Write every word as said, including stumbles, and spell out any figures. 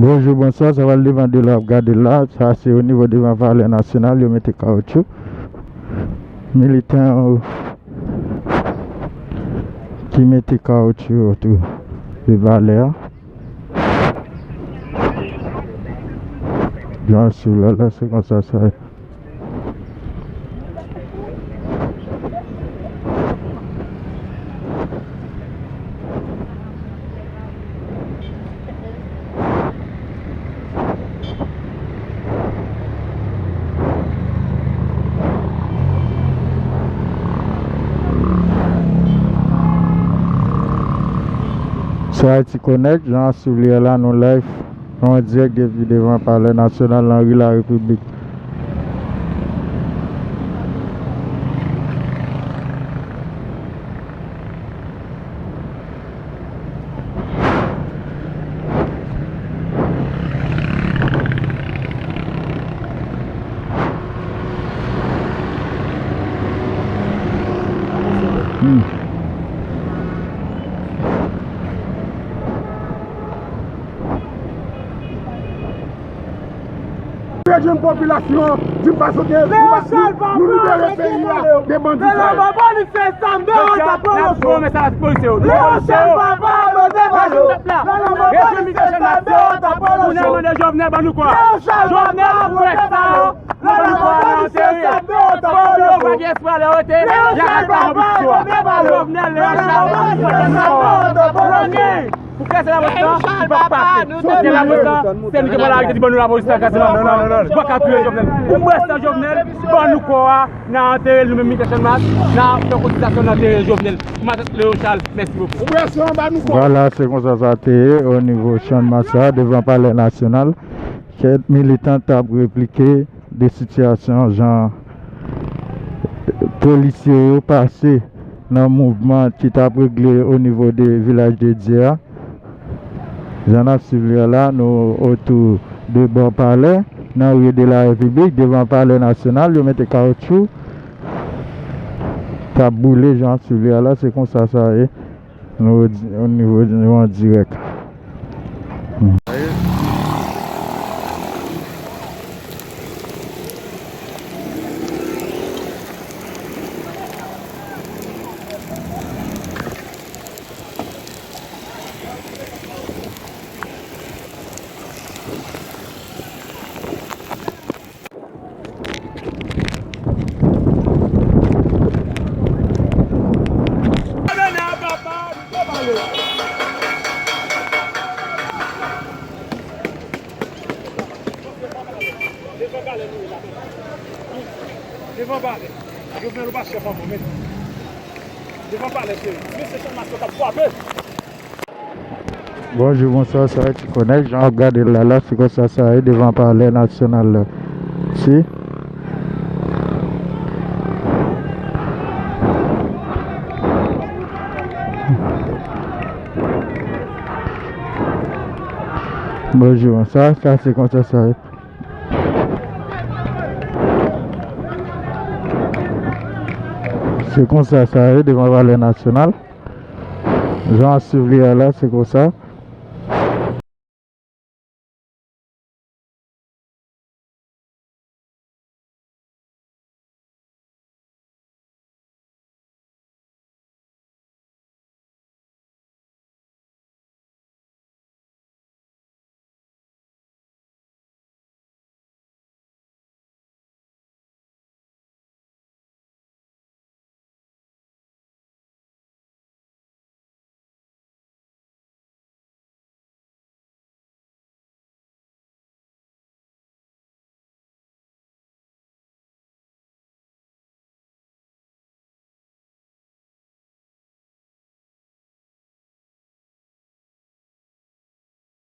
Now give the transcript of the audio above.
Bonjou, bonswa, sa pral depann de lè w ap gade l la. Sa se onivo devan Palè Nasyonal, yo mete kawotchou. Militan yo ki mete kawotchou otou de palè a. Jan sou la, la, se konsa sa ye. Se Ayiti Connect, jan w ap swiv li a la, nou live. Nou an dirèk depi devan Palè Nasyonal nan ri Larepiblik. Hmm. Rejwenn popilasyon an, di m pa sot gen nou libere peyi a de bandi sa yo. Leon Charles papa, mete balo. Leon Charles papa, mete balo. Leon Charles papa, mete balo. Rejwenn militan Channmas yo, pou n al mande Jovenel ban nou kò a. Jovenel, pou rès sa yo, ban nou kò a nan antere. Fòk yo pa gen espwa lè yo te, y a ret pa yon piti swa. Jovenel, Leon Charles, ban nou kò a. Pou kraze lapolis lan, li p ap pase. Paske lapolis lan, se nou ki pran larèl ki te di ban nou lapolis lan, kraze lapolis lan. Li pa ka touye Jovenel. Pou m rete Jovenel, ban nou kò a, n a antere l, nou menm militan Channmas, n a fè konsiltasyon, n a antere Jovenel. Pou matant Leon Charles, mèsi bokou. Vwala, se konsa sa te ye onivo Channmas la, devan Palè Nasyonal. Kèk militan t ap replike de sitiyasyon jan polisye yo pase nan mouvman ki t ap regle onivo de Vilaj de Dye a. Jan n ap swiv li a la, nou otou de bò palè, nan ri de la Repiblik, devan Palè Nasyonal, yo mete kawotchou, t ap boule, jan n ap swiv li a la, se konsa sa ye. Nou di, onivo, nou an dirèk. Devan palè nou ye la. Devan palè. Jovenel, ou pa chèf ankò, men. Devan palè, se, mesye Channmas yo k ap frape. Bonjou, bonswa, sa Ayiti Connect. Jan w ap gade l la, la, se konsa sa ye devan Palè Nasyonal la. Si. Bonjou, sa, sa se konsa sa ye. Se konsa sa ye devan Palè Nasyonal. Jan w ap swiv li a la, se konsa.